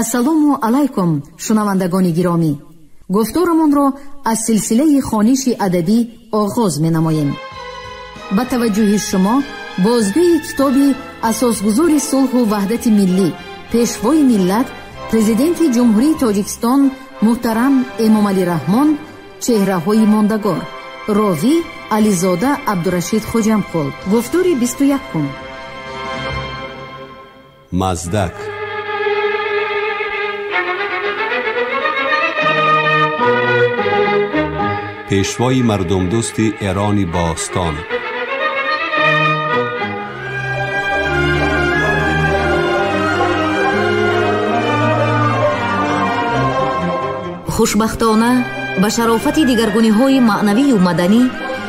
Ассалому алайкум, шунавандагони гиромӣ. Гуфторамонро аз силсилаи хониши адабӣ оғоз менамоем. Ба таваҷҷӯҳи шумо бозгӯи китоби асосгузори сулҳу ваҳдати миллӣ, пешвои миллат, президенти Ҷумҳурии Тоҷикистон муҳтарам Эмомалӣ Раҳмон «Чеҳраҳои мондагор». Ровӣ Ализода Абдурашид Хоҷамқул. Гуфтори 21. Маздак. Пешвои мардумдӯсти Эрони бостон. Хушбахтона, ба шарофати дигаргуниҳои маънавию маданӣ,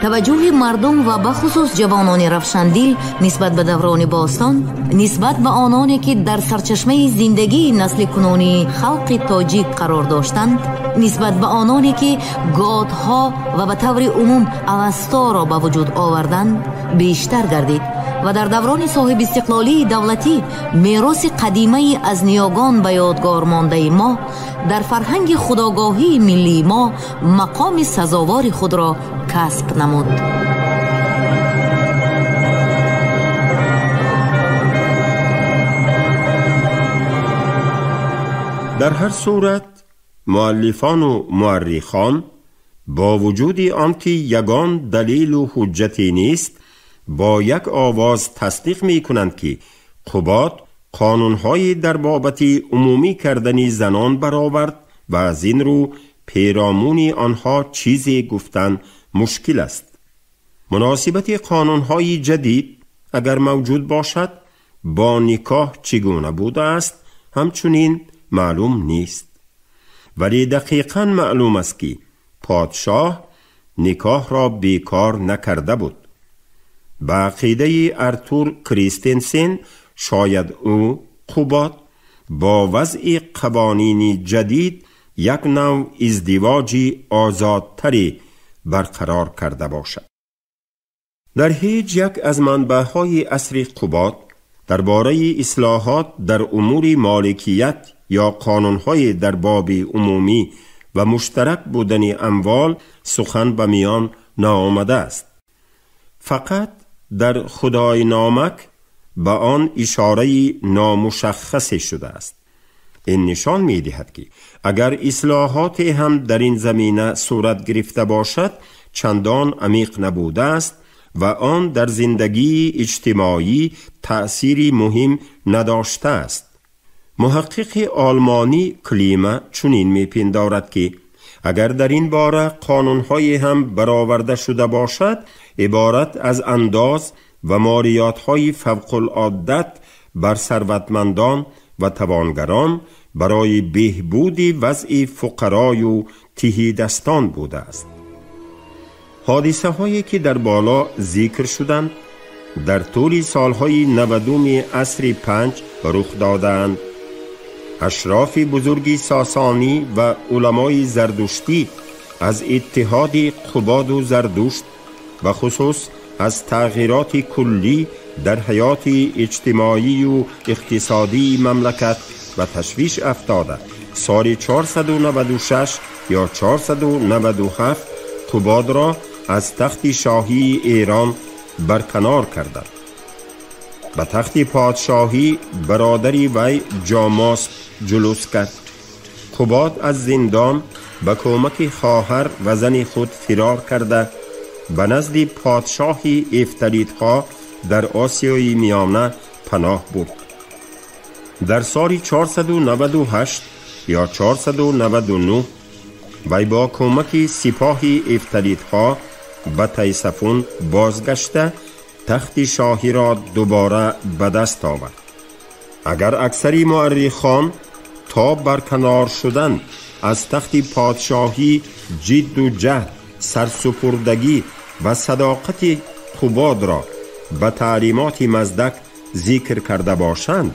таваҷҷӯҳи мардум ва бахусус ҷавонони равшандил нисбат ба даврони бостон, нисбат ба ононе ки дар сарчашмаи зиндагии насли кунунии халқи тоҷик қарор доштанд, нисбат ба ононе ки готҳо ва ба таври умум Авасторо ба вуҷуд оварданд, бештар гардид ва дар даврони соҳибистиқлолии давлатӣ мероси қадимаи аз ниёгон ба ёдгор мондаи мо дар фарҳанги худогоҳии миллии мо мақоми сазовори худро касб намуд. Дар ҳар сурат муаллифону муаррихон бо вуҷуди он ки ягон далилу ҳуҷҷате нест, бо як овоз тасдиқ мекунанд, ки Қубод қонунҳои дар бобати умумӣ кардани занон баровард ва аз ин рӯ перомуни онҳо чизе гуфтан мушкил аст. Муносибати қонунҳои ҷадид, агар мавҷуд бошад, бо никоҳ чӣ гуна будааст, ҳамчунин маълум нест. Вале дақиқан маълум аст, ки подшоҳ никоҳро бекор накарда буд. Ба ақидаи Артур Кристенсен, шояд ӯ, Қубод, бо вазъи қавонини ҷадид як навъ издивоҷи озодтаре барқарор карда бошад. Дар ҳеҷ як аз манбаъҳои асри Қубод дар бораи ислоҳот дар умури моликият ё қонунҳои дар боби умумӣ ва муштарак будани амвол сухан ба миён наомадааст. Фақат дар Худойномак ба он ишораи номушаххасе шудааст. Ин нишон медиҳад, ки агар ислоҳоте ҳам дар ин замина сурат гирифта бошад, чандон амиқ набудааст ва он дар зиндагии иҷтимоӣ таъсири муҳим надоштааст. Муҳаққиқи олмонӣ Клима чунин мепиндорад, ки агар дар ин бора қонунҳое ҳам бароварда шуда бошад, иборат аз андоз ва молиётҳои фавқулоддат бар сарватмандон ва тавонгарон барои беҳбуди вазъи фуқарою тиҳидастон будааст. Ҳодисаҳое ки дар боло зикр шуданд, дар тӯли солҳои 90-уми асри 5 рух додаанд. Ашрофи бузурги сосонӣ ва уламои зардуштӣ аз иттиҳоди Қубоду Зардушт ва хусус аз тағйироти куллӣ дар ҳаёти иҷтимоию иқтисодии мамлакат ба ташвиш афтода, соли 496 ё 497 Қубодро аз тахти шоҳии Эрон барканор карданд. Ба тахти подшоҳӣ бародари вай Ҷомосп ҷулус кард. Қубод аз зиндон ба кӯмаки хоҳар ва зани худ фирор карда ба назди подшоҳи эфталитҳо дар Осиёи Миёна паноҳ бурд. Дар соли 498 ё 499 вай бо кӯмаки сипоҳи эфталитҳо ба Тайсафун бозгашта тахти шоҳиро дубора ба даст овард. Агар аксари муаррихон то барканор шудан аз тахти подшоҳӣ ҷидду ҷаҳд, сарсупурдагӣ ва садоқати Қубодро ба таълимоти Маздак зикр карда бошанд,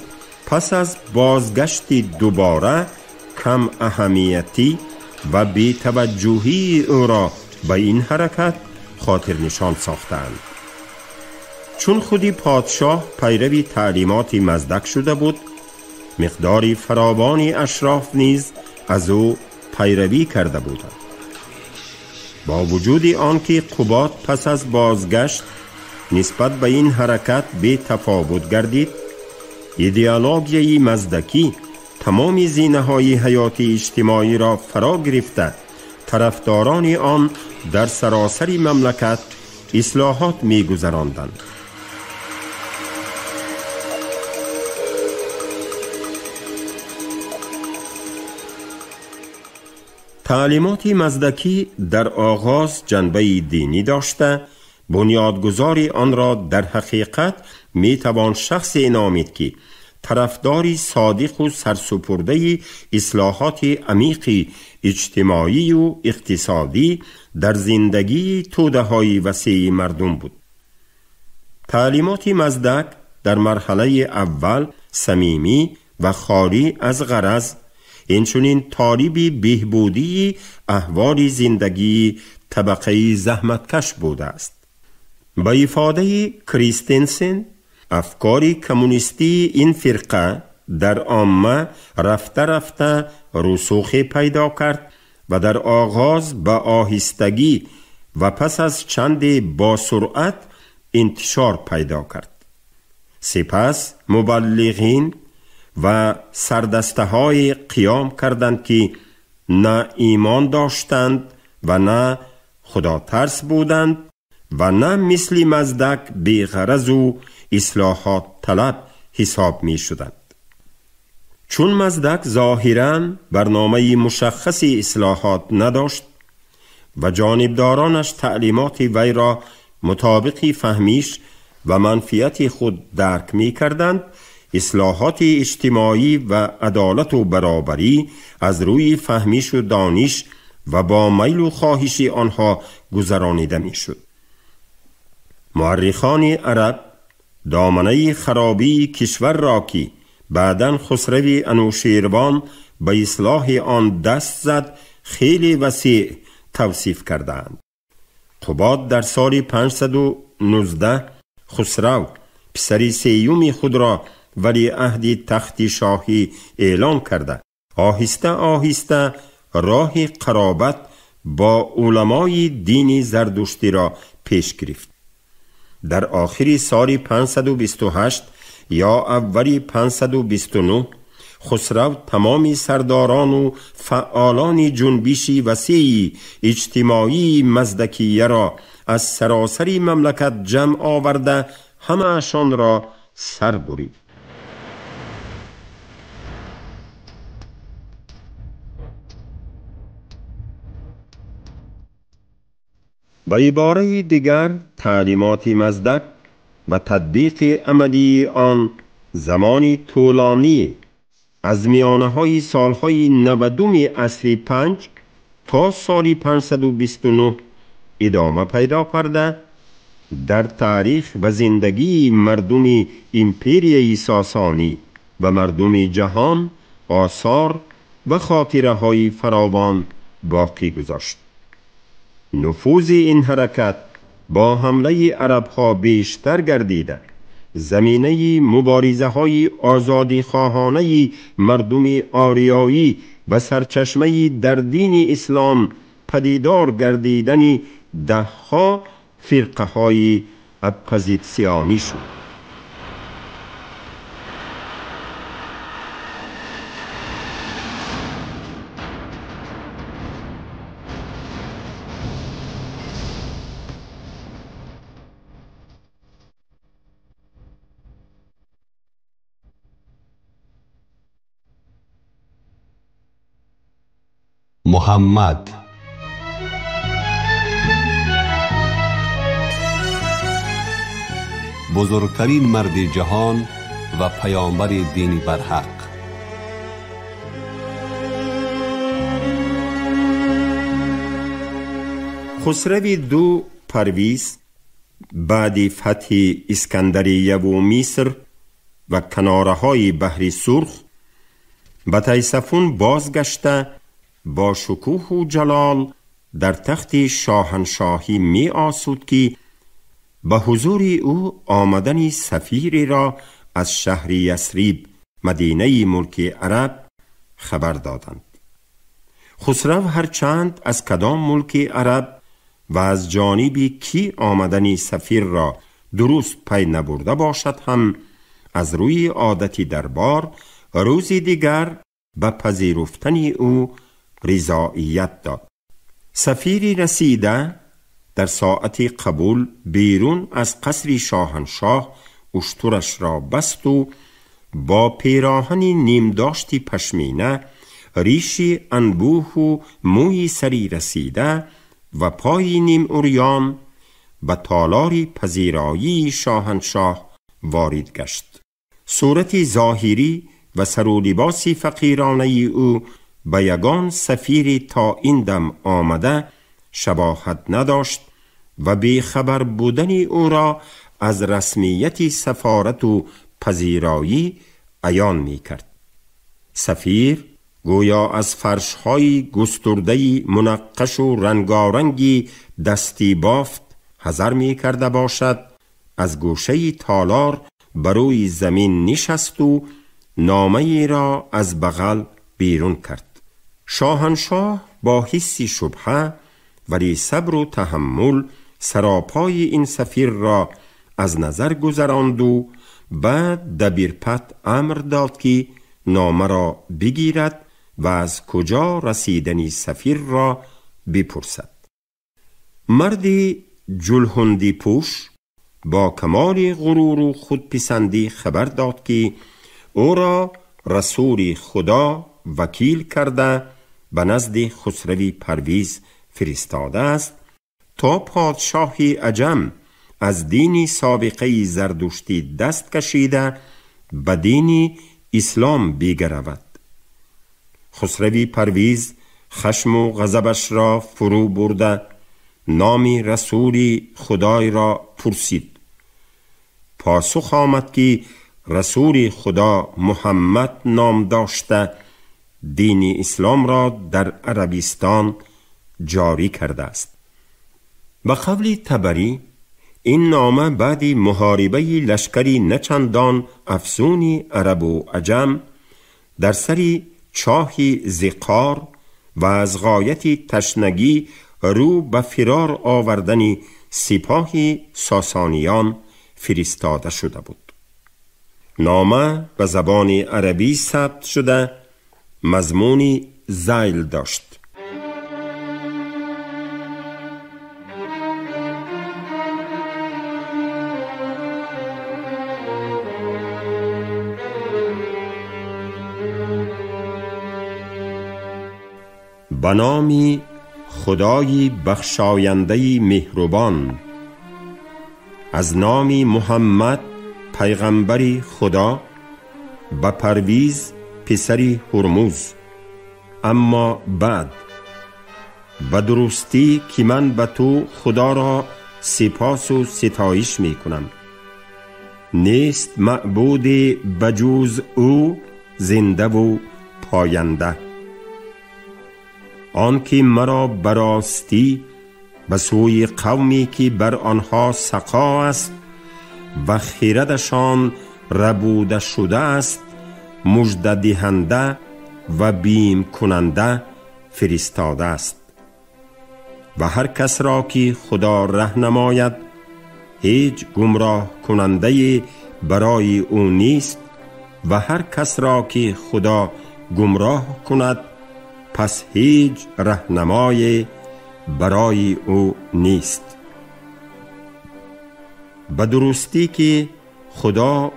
пас аз бозгашти дубора кам аҳамиятӣ ва бетаваҷҷӯҳии ӯро ба ин ҳаракат хотирнишон сохтаанд. Чун худи подшоҳ пайрави таълимоти Маздак шуда буд, مقداری فراوانی اشراف نیز از او پیروی کرده بودند. با وجود آنکه قباد پس از بازگشت نسبت به این حرکت بی تفاوت گردید، ایدئولوژی مزدکی تمام زینه‌های حیات اجتماعی را فرا گرفته، طرفداران آن در سراسر مملکت اصلاحات می‌گذراندند. تعلیمات مزدکی در آغاز جنبه دینی داشته، بنیادگذار آن را در حقیقت میتوان شخصی نامید که طرفداری صادق و سرسپرده اصلاحات عمیق اجتماعی و اقتصادی در زندگی توده‌های وسیع مردم بود. تعلیمات مزدک در مرحله اول صمیمی و خالی از غرض، اینچنین طالب بهبودی احوال زندگی طبقه زحمتکش بوده است. با افاده کریستنسن، افکار کمونیستی این فرقه در عامه رفته رفته رسوخ پیدا کرد و در آغاز به آهستگی و پس از چند با سرعت انتشار پیدا کرد. سپس مبلغین و سردسته های قیام کردند که نه ایمان داشتند و نه خدا ترس بودند و نه مثل مزدک بی‌غرض و اصلاحات طلب حساب می شدند. چون مزدک ظاهراً برنامه مشخص اصلاحات نداشت و جانبدارانش تعلیمات وی را مطابق فهمیش و منفیت خود درک می کردند، اصلاحات اجتماعی و عدالت و برابری از روی فهمیش و دانش و با میل و خواهش آنها گذرانیده می شد. مورخان عرب دامنه خرابی کشور را که بعداً خسرو انوشیروان به اصلاح آن دست زد خیلی وسیع توصیف کردند. قباد در سال 519 خسرو پسر سیوم خود را ولی عهد تخت شاهی اعلان کرده، آهسته آهسته راه قرابت با علمای دین زردشتی را پیش گرفت. در آخر سال 528 یا اول 529 خسرو تمام سرداران و فعالان جنبش وسیع اجتماعی مزدکیه را از سراسر مملکت جمع آورده همه‌شان را سر برید. به عباره دیگر، تعلیمات مزدک و تطبیق عملی آن زمانی طولانی از میانه های سالهای 90 عصر 5 تا سال 529 ادامه پیدا کرده، در تاریخ و زندگی مردم ایمپریای ساسانی و مردم جهان آثار و خاطره های فراوان باقی گذاشت. نفوذ این حرکت با حمله عربها بیشتر گردیده، زمینه مبارزه های آزادی خواهانه مردم آریایی و سرچشمه در دین اسلام پدیدار گردیدن دهها فرقه های اپوزیسیونی شد. محمد بزرگترین مرد جهان و پیامبر دین برحق. خسرو دو پرویز بعد فتح اسکندریه و مصر و کناره های بحر سرخ به تیسفون بازگشته با شکوه و جلال در تخت شاهنشاهی می آسود که به حضور او آمدن سفیری را از شهر یثرب مدینه ملک عرب خبر دادند. خسرو هرچند از کدام ملک عرب و از جانب کی آمدن سفیر را درست پی نبرده باشد هم از روی عادت دربار روزی دیگر به پذیرفتن او رضایت داد. سفیری رسیده در ساعت قبول بیرون از قصر شاهنشاه اشترش را بست و با پیراهن نیم داشتی پشمینه، ریش انبوه و موی سری رسیده و پای نیم عریان به تالار پذیرایی شاهنشاه وارد گشت. صورت ظاهری و سر و لباس فقیرانه او به یگان سفیر تا این دم آمده شباهت نداشت و بی خبر بودن او را از رسمیت سفارت و پذیرایی عیان می کرد. سفیر گویا از فرش‌های گسترده‌ای منقش و رنگارنگی دستی بافت حذر می کرده باشد، از گوشه تالار بروی زمین نشست و نامه‌ای را از بغل بیرون کرد. شاهنشاه با حسی شبهه ولی صبر و تحمل سراپای این سفیر را از نظر گذراند و بعد دبیرپت امر داد که نامه را بگیرد و از کجا رسیدنی سفیر را بپرسد. مردی جلهندی پوش با کمال غرور و خودپسندی خبر داد که او را رسول خدا وکیل کرده به نزد خسروی پرویز فرستاده است تا پادشاه عجم از دین سابقه زردشتی دست کشیده به دین اسلام بگرود. خسروی پرویز خشم و غضبش را فرو برده نام رسول خدای را پرسید. پاسخ آمد که رسول خدا محمد نام داشته دین اسلام را در عربستان جاری کرده است. به قول طبری این نامه بعد محاربه لشکری نچندان افزونی عرب و عجم در سر چاه زقار و از غایت تشنگی رو به فرار آوردن سپاه ساسانیان فرستاده شده بود. نامه به زبان عربی ثبت شده مضمون ذیل داشت. به نام خدای بخشاینده مهربان، از نام محمد پیغمبر خدا به پرویز پسر هرمز. اما بعد به درستی که من به تو خدا را سپاس و ستایش می کنم. نیست معبود بجز او زنده و پاینده، آن که مرا براستی به سوی قومی که بر آنها سقا است و خیردشان ربوده شده است مژده دهنده و بیم کننده فرستاده است. و هر کس را که خدا ره نماید هیچ گمراه کننده برای او نیست و هر کس را که خدا گمراه کند پس هیچ رهنمای برای او نیست. به درستی که خدا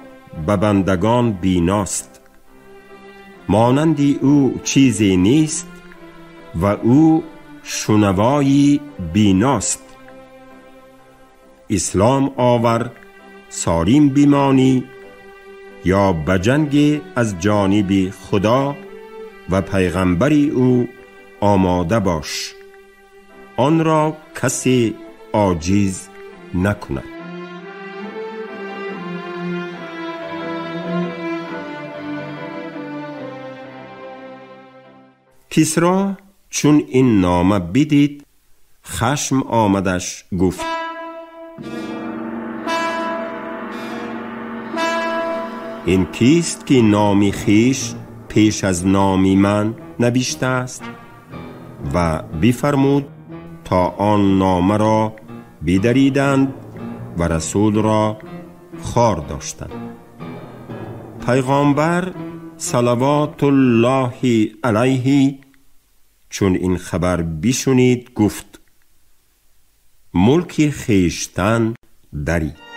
به بندگان بیناست، مانند او چیزی نیست و او شنوایی بیناست. اسلام آور سالم بمانی یا به جنگ از جانب خدا و پیغمبری او آماده باش، آن را کسی عاجز نکند. کسری چون این نامه بدید خشم آمدش، گفت: این کیست که نامی خیش پیش از نامی من نوشته است؟ و بفرمود تا آن نامه را بدریدند و رسول را خوار داشتند. پیغامبر صلوات الله علیه چون این خبر بشنید گفت: ملک خویشتن درید.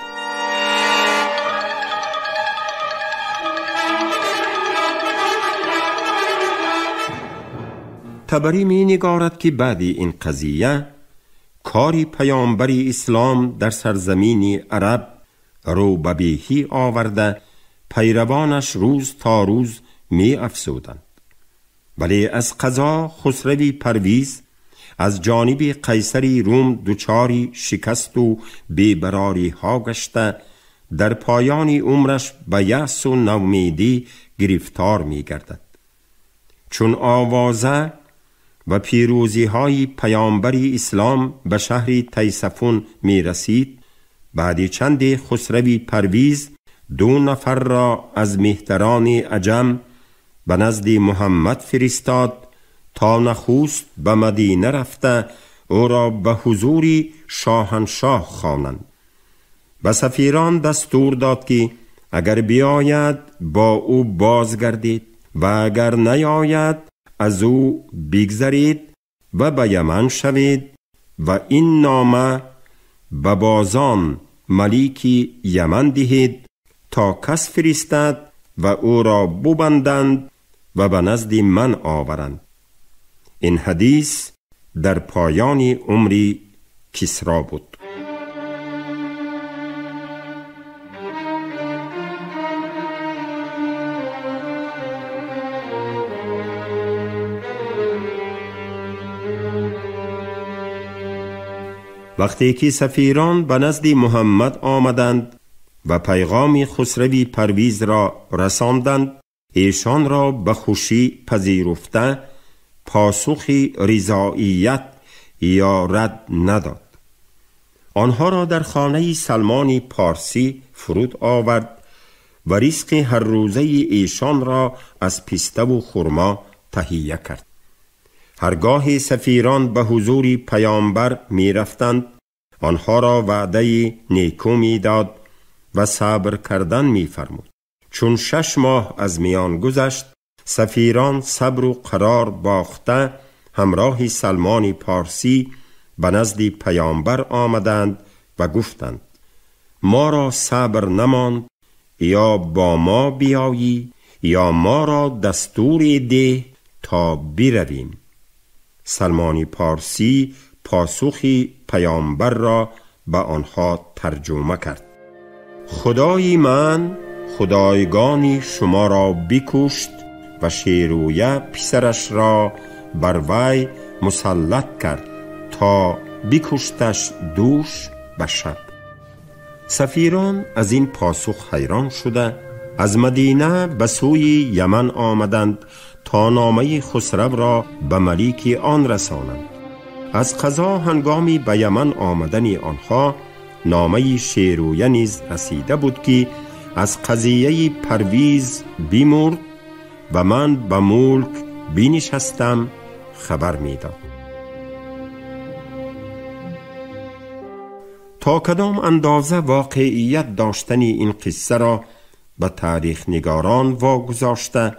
طبری می نگارد که بعد این قضیه کاری پیامبر اسلام در سرزمین عرب رو به بیهی آورده، پیروانش روز تا روز می افزودند. ولی از قضا خسروی پرویز از جانب قیصری روم دچار شکست و بیبراری ها گشته، در پایان عمرش به یأس و نومیدی گرفتار می گردد. چون آوازه و پیروزی های پیامبر اسلام به شهر تیسفون می رسید، بعد چند خسروی پرویز 2 نفر را از مهتران عجم به نزد محمد فرستاد تا نخست به مدینه رفته او را به حضور شاهنشاه خوانند. به سفیران دستور داد که اگر بیاید با او بازگردید و اگر نیاید از او بگذرید و به یمن شوید و این نامه به بازان ملیک یمن دهید تا کس فرستد و او را ببندند و به نزد من آورند. این حدیث در پایان عمر کسری بود. وقتی که سفیران به نزد محمد آمدند و پیغام خسروی پرویز را رساندند، ایشان را به خوشی پذیرفته پاسخ رضاییت یا رد نداد. آنها را در خانه سلمان پارسی فرود آورد و رزق هر روزه ایشان را از پسته و خرما تهیه کرد. هرگاه سفیران به حضور پیامبر می رفتند، آنها را وعده نیکو می داد و صبر کردن می فرمود. چون 6 ماه از میان گذشت، سفیران صبر و قرار باخته همراه سلمان پارسی به نزد پیامبر آمدند و گفتند: ما را صبر نماند، یا با ما بیایی یا ما را دستور ده تا برویم. سلمان پارسی پاسخی پیامبر را به آنها ترجمه کرد: خدای من خدایگانی شما را بکشت و شیرویه پسرش را بر وی مسلط کرد تا بکشتش دوش به شب. سفیران از این پاسخ حیران شده از مدینه به سوی یمن آمدند تا نامه خسرو را به ملیک آن رسانند. از قضا هنگامی به یمن آمدن آنها نامه شیرویه نیز رسیده بود که از قضیه پرویز بیمرد و من به ملک بینشستم خبر میداد. تا کدام اندازه واقعیت داشتن این قصه را به تاریخ نگاران واگذاشته،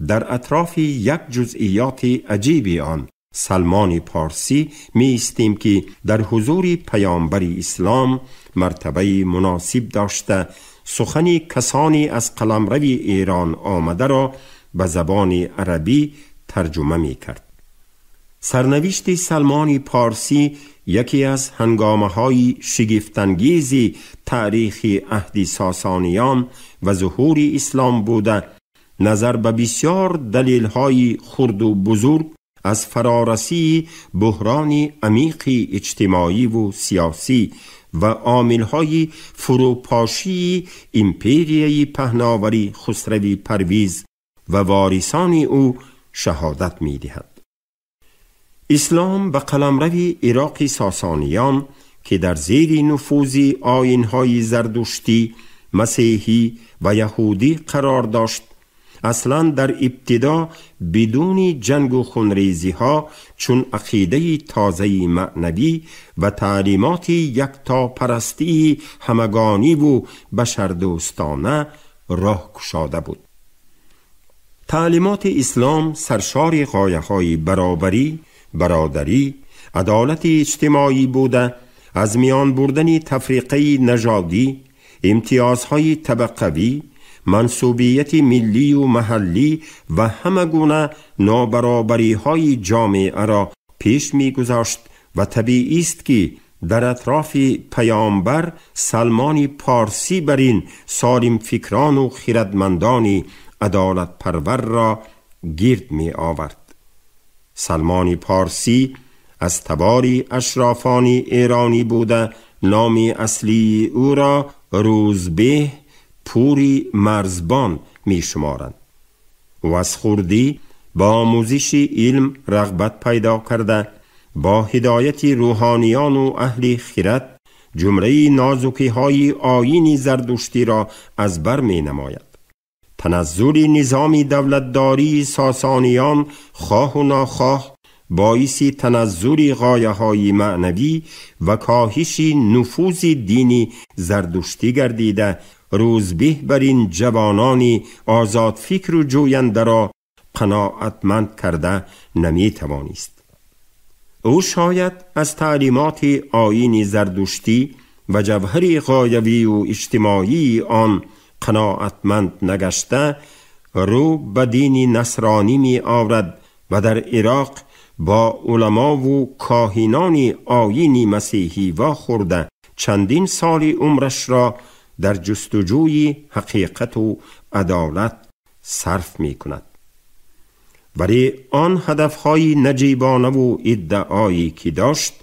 در اطراف یک جزئیات عجیبی آن سلمان پارسی می ایستیم که در حضور پیامبر اسلام مرتبه مناسب داشته، سخن کسانی از قلمرو ایران آمده را به زبان عربی ترجمه می کرد. سرنوشت سلمان پارسی یکی از هنگامه‌های شگفت‌انگیز تاریخ عهد ساسانیان و ظهور اسلام بوده، نظر به بسیار دلیل‌های خرد و بزرگ از فرارسی بحران عمیق اجتماعی و سیاسی و عامل‌های فروپاشی امپریای پهناوری خسروی پرویز و وارثان او شهادت می‌دهد. اسلام به قلمرو عراق ساسانیان که در زیر نفوذ آیین‌های زردشتی مسیحی و یهودی قرار داشت، اصلا در ابتدا بدون جنگ و خونریزی ها چون عقیده تازه معنوی و تعلیمات یکتاپرستی همگانی و بشردوستانه راه گشاده بود. تعلیمات اسلام سرشار غایه های برابری، برادری، عدالت اجتماعی بوده، از میان بردن تفریقه نژادی، امتیازهای طبقوی، منصوبیت ملی و محلی و همه گونه نابرابری های جامعه را پیش می گذاشت و طبیعی است که در اطراف پیامبر سلمان پارسی بر این سالم فکران و خردمندان عدالت پرور را گرد می آورد. سلمان پارسی از تبار اشرافان ایرانی بوده، نام اصلی او را روزبه پوری مرزبان می شمارند. او از خردی با آموزش علم رغبت پیدا کرده، با هدایت روحانیان و اهل خرد جمله نازکی های آیین زردشتی را از بر می نماید. تنزل نظام دولتداری ساسانیان خواه و ناخواه باعث تنزل غایه های معنوی و کاهش نفوذ دینی زردشتی گردیده، روزبه بر این جوانان آزاد فکر و جوینده را قناعتمند کرده نمی توانست. او شاید از تعلیمات آیین زردشتی و جوهر غایوی و اجتماعی آن قناعتمند نگشته، رو به دین نصرانی می آورد و در عراق با علما و کاهنان آیین مسیحی واخورده چندین سال عمرش را در جستجوی حقیقت و عدالت صرف می کند. ولی آن هدفهای نجیبانه و ادعایی که داشت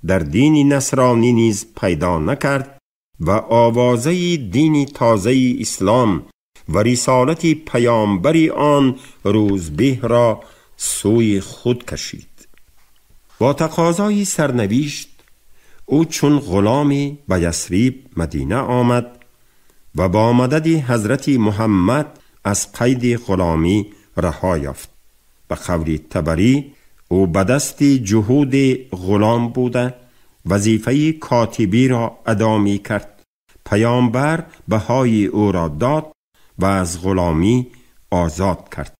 در دین نصرانی نیز پیدا نکرد و آوازه دین تازه اسلام و رسالت پیامبر آن روزبه را سوی خود کشید. با تقاضای سرنوشت او چون غلامی به یثرب مدینه آمد و با مدد حضرت محمد از قید غلامی رها یافت. به قول طبری او به دست جهود غلام بوده، وظیفه کاتبی را ادا می کرد. پیامبر بهای او را داد و از غلامی آزاد کرد.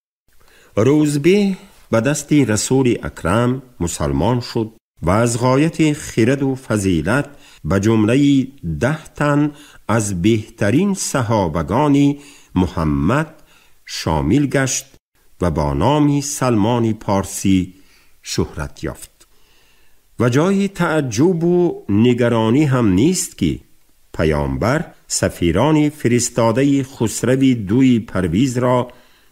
روزبه به دست رسول اکرم مسلمان شد و از غایت خرد و فضیلت به جمله 10 تن از بهترین صحابگان محمد شامل گشت و با نام سلمان پارسی شهرت یافت. و جای تعجب و نگرانی هم نیست که پیامبر سفیران فرستاده خسرو دوی پرویز را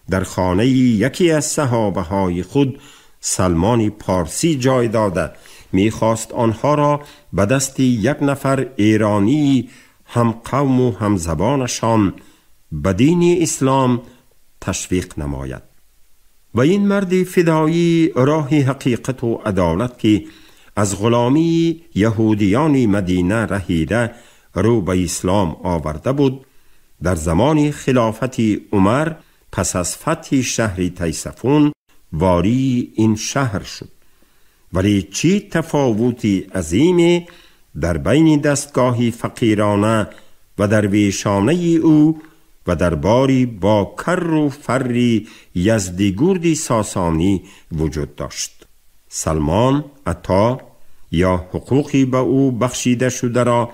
در خانه یکی از صحابه های خود سلمان پارسی جای داده میخواست آنها را به دست یک نفر ایرانی هم قوم و هم زبانشان به دین اسلام تشویق نماید. و این مرد فدایی راه حقیقت و عدالت که از غلامی یهودیان مدینه رهیده رو به اسلام آورده بود، در زمان خلافت عمر پس از فتح شهر تیسفون واری این شهر شد. ولی چی تفاوتی عظیمی در بین دستگاه فقیرانه و درویشانه او و درباری با کر و فر یزدیگرد ساسانی وجود داشت. سلمان عطا یا حقوقی به او بخشیده شده را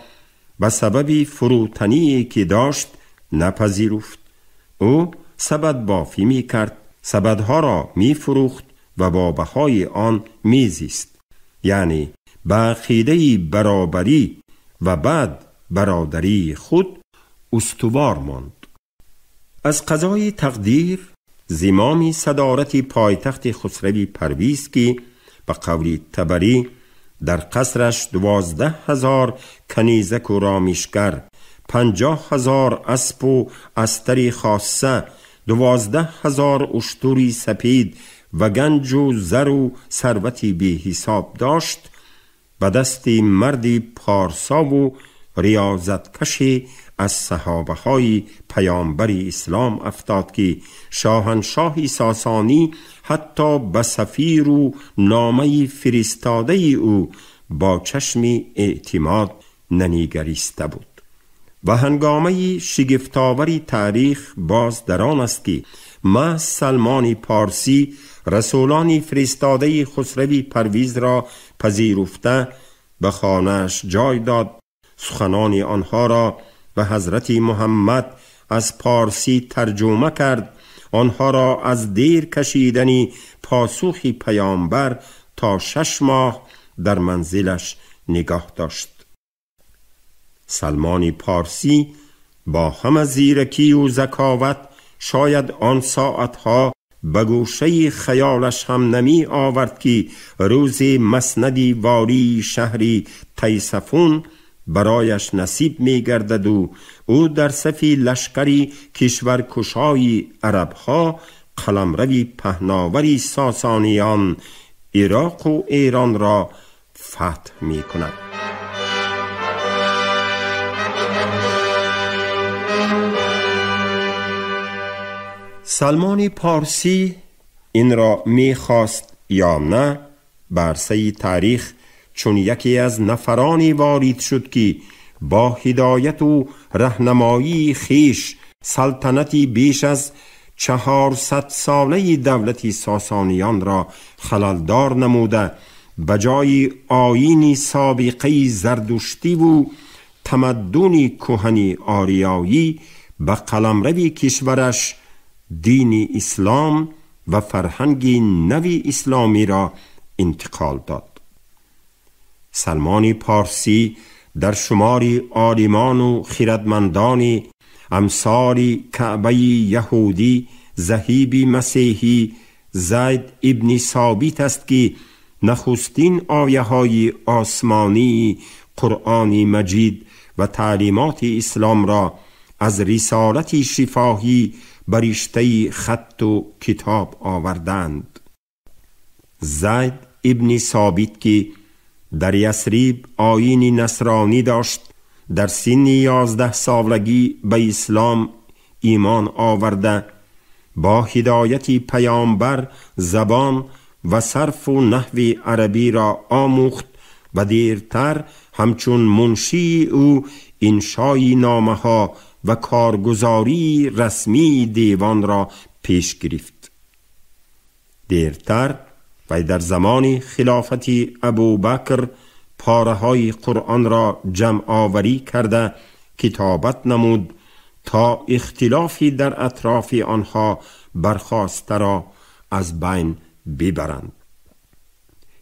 به سبب فروتنی که داشت نپذیرفت. او سبد بافی می کرد، سبدها را می فروخت و با بهای آن می زیست، یعنی به عقیده برابری و بعد برادری خود استوار ماند. از قضای تقدیر زمام صدارت پایتخت خسروی پرویز که به قول طبری در قصرش 12,000 کنیزک و رامیشگر، 50,000 اسب و استر خاصه، 12,000 اشتری سپید و گنج و زر و ثروتی بی حساب داشت، به دست مردی پارسا و ریاضتکش از صحابه های پیامبر اسلام افتاد که شاهنشاه ساسانی حتی به سفیر و نامه فرستاده او با چشم اعتماد ننگریسته بود. و هنگامه شگفت‌آور تاریخ باز در آن است که محض سلمان پارسی رسولان فرستاده خسروی پرویز را پذیرفته به خانه‌اش جای داد، سخنان آنها را به حضرت محمد از پارسی ترجمه کرد، آنها را از دیر کشیدن پاسخ پیامبر تا 6 ماه در منزلش نگاه داشت. سلمان پارسی با همه زیرکی و ذکاوت شاید آن ساعتها به گوشه خیالش هم نمی آورد که روز مسندی واری شهری تیسفون برایش نصیب می گردد و او در صف لشکری کشورکشای عربها قلمروی پهناوری ساسانیان عراق و ایران را فتح می کند. سلمان پارسی این را می خواست یا نه، بر عرصه تاریخ چون یکی از نفرانی وارد شد که با هدایت و رهنمایی خیش سلطنتی بیش از 400 ساله دولت ساسانیان را خللدار نموده، بجای آیین سابقه زردشتی و تمدن کهن آریایی به قلمرو کشورش دین اسلام و فرهنگ نوی اسلامی را انتقال داد. سلمان پارسی در شمار عالمان و خردمندان امثال کعبه یهودی، زهیب مسیحی، زید ابن ثابت است که نخستین آیه های آسمانی قرآن مجید و تعلیمات اسلام را از رسالت شفاهی بر رشته خط و کتاب آوردند. زید ابن ثابت که در یثرب آیین نصرانی داشت، در سن 11 سالگی به اسلام ایمان آورده، با هدایت پیامبر زبان و صرف و نحو عربی را آموخت و دیرتر همچون منشی او انشای نامه ها و کارگزاری رسمی دیوان را پیش گرفت. دیرتر و در زمان خلافت ابوبکر پاره های قرآن را جمع آوری کرده کتابت نمود تا اختلافی در اطراف آنها برخاسته را از بین ببرند.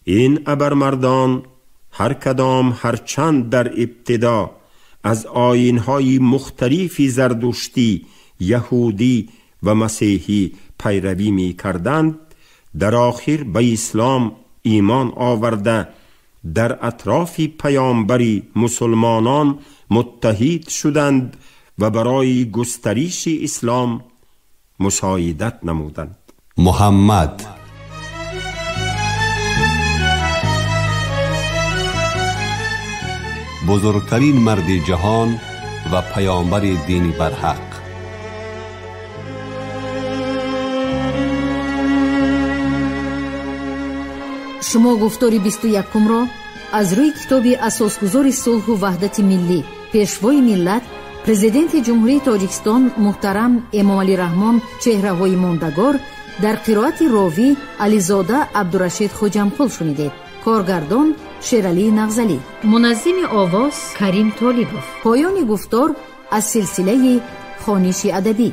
این ابرمردان هر کدام هرچند در ابتدا از آیین‌های مختلف زردشتی، یهودی و مسیحی پیروی می کردند، در آخر به اسلام ایمان آورده در اطراف پیامبری مسلمانان متحد شدند و برای گسترش اسلام مساعدت نمودند. محمد بزرگترین مرد جهان و پیامبر دین برحق. Шумо гуфтори 21-ро аз рӯи китоби асосгузори сулҳу ваҳдати миллӣ, пешвои миллат, президенти Ҷумҳурии Тоҷикистон муҳтарам Эмомалӣ Раҳмон чеҳраҳои мондагор дар қироати ровӣ Ализода Абдурашид Хоҷамқул шунидед. Коргардон Шералӣ Нағзалӣ, муназзими овоз Карим Толибов. Поёни гуфтор аз силсилаи хониши адабӣ.